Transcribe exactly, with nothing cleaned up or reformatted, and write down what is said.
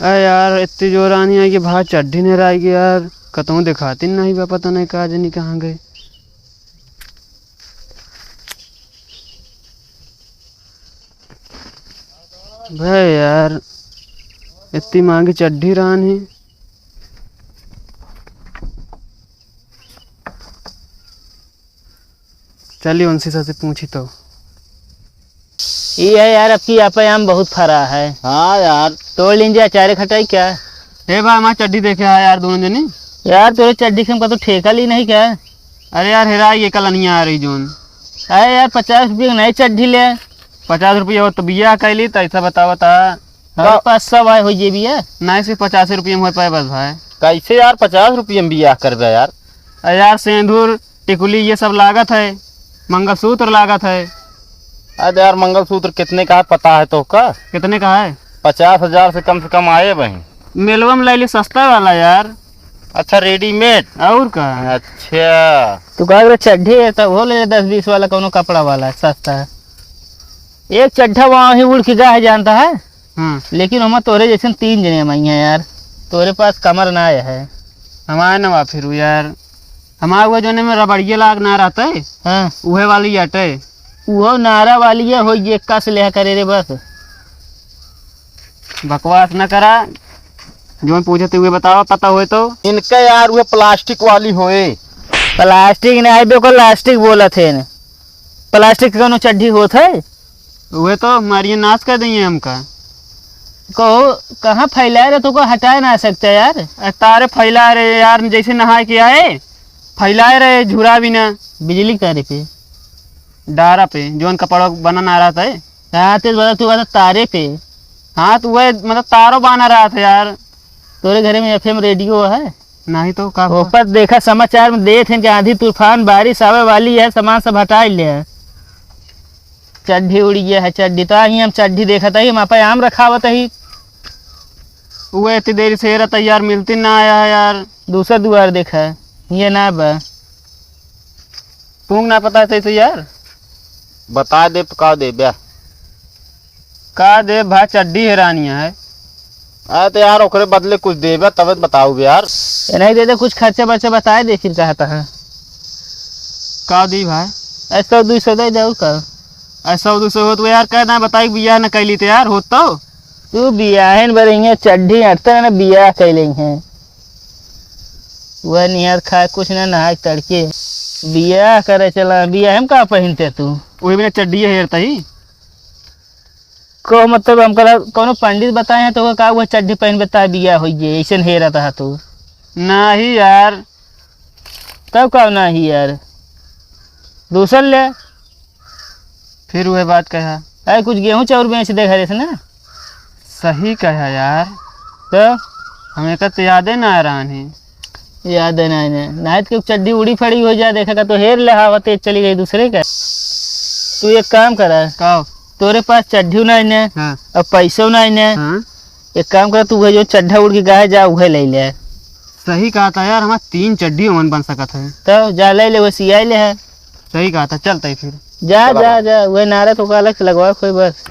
अरे यार, इतनी जोर आनी आई कि भाई चड्ढी नहीं रह गई यार, कतहूँ दिखाती नहीं बा, पता नहीं कहाँ जनी कहाँ गए। भाई यार, इतनी महंगी चड्ढी रहन ही। चलिए उनसे सबसे पूछी तो। ई है यार, अब की आपे आम बहुत फरा है। हाँ यार। तोड़ लीन जा, अचारे खटाई क्या? हे भाई, हमार चड्ढी देखे है यार, दोनों जनी। यार, तोरे चड्ढी के हमका तो ठेका ली नहीं क्या? अरे यार, हेरा ये कलनिया आ रही जोन। अरे यार, पचास रुपये की नई चड्ढी ले। पचास रुपये हो तो बिया कैली, तो ऐसा बतावा था। हमारे का- पास सब आए हो ये बिया। नहीं, सिर्फ पचास रुपये में हो पाए बस भाई। कैसे यार, पचास रुपये में बिया करबे यार? अरे यार, सेंदूर, टिकुली, ये सब लागत है, मंगलसूत्र लागत है। अरे यार, मंगलसूत्र कितने का है, पता है तो का? कितने का है? पचास हजार से कम से कम आए वहीं। मेलवा में ले ली सस्ता वाला यार। अच्छा, रेडीमेड? और का? अच्छा। तू कहा करे चड्ढी है, तब हो ले दस बीस वाला, कौनो कपड़ा वाला है, सस्ता है। एक चड्ढा वहाँ ही उड़ के गा है, जानता है? हाँ। लेकिन हमार तोरे जैसन तीन जने हम आई हैं यार, तोरे पास कमर ना आया है। हमारे ना बा फिर यार, हमारे वो जोने में रबड़िया लाग ना रहता है, हाँ। उहे वाली अटे। उहो नारा वाली है, हो ये का से लेहा करे रे बस। बकवास ना करा, जो पूछे थे उहे बतावा, पता होए तो। इनका यार उहे प्लास्टिक वाली होए। प्लास्टिक नहीं, बेको लास्टिक बोलत है। प्लास्टिक के कौनो चड्ढी होत है? उहे तो मारिए नाश कर देंगे हमका। कहो, कहाँ फैलाए रहे, तो को हटाए ना सकते यार। अरे तारे फैलाए रहे यार, जैसे नहाए के आए, फैलाए रहे झूरा बिना। बिजली के तारे पे? डारा पे, जौन कपड़ा बना ना रहा था। हाँ, तेज बता, तू बता तारे पे। हाँ, तो वह मतलब तारो बना रहा था यार। तोरे घरे में एफएम रेडियो है? नहीं तो का हुआ? ऊपर देखा समाचार में देत हैं कि आंधी तूफान बारिश आवे वाली है, सामान सब हटा ले है। चड्ढी उड़ी गया है, चड्ढी तो ही हम चड्ढी देखत ही, हम आपा आम रखावत ही। वो इतनी देरी से रहता यार, मिलती ना आया है यार। दूसरा दुआर देखा है, ये ना बा। तू ना पता है तो यार। बता दे तो का दे ब्या। का दे भाई, चड्ढी हेरानी है। अरे तो यार, ओकरे बदले कुछ देबे तबे तो बताऊ बे यार। ए, नहीं दे दे, कुछ खर्चा बर्चा बताए दे, फिर कहता है। का दी भाई? ऐसा दुई सौ दे दे, और का? ऐसा दुई सौ हो तो यार, कह ना बताई, बियाह न कैली तो यार, होत तो। तू बियाहन बर इहाँ चड्ढी अटते ना, बियाह कैले हैं। वह निहार खाए कुछ ना, नहाए तड़के। बियाह करे चला, बियाह में का पहनते तू? वही बिना चड्ढी हेरता ही। को मतलब, हमका कौनो पंडित बताए हैं तो का वह चड्ढी पहन बताए बिया होइए, ऐसे हेरत हा तू? नाही यार। तब का नाही यार, दूसर ले। फिर वह बात कहा। अरे कुछ गेहूं चाउर बेच दे घरे से ना। सही कहा यार। तो? हमें का तो यादे ना आ रहा है। याद है ना, ना, ना तो चड्ढी उड़ी फड़ी हो जाए, देखा का तो हेर ले, हवा तेज चली गई दूसरे का। तू एक काम करा। का? तोरे पास चड्ढी ना ने, हाँ। और पैसो ना ने। हाँ। एक काम करा, तू वह जो चड्ढा उड़ के गाय जा, वह ले ले। सही कहा था यार, हमार तीन चड्ढी ओमन बन सकत है। तो जा ले ले, वह सियाई ले है। सही कहा था, चलते ही फिर। जा, चला जा, भाई। जा, वह नारा तो अलग से लगवा कोई बस।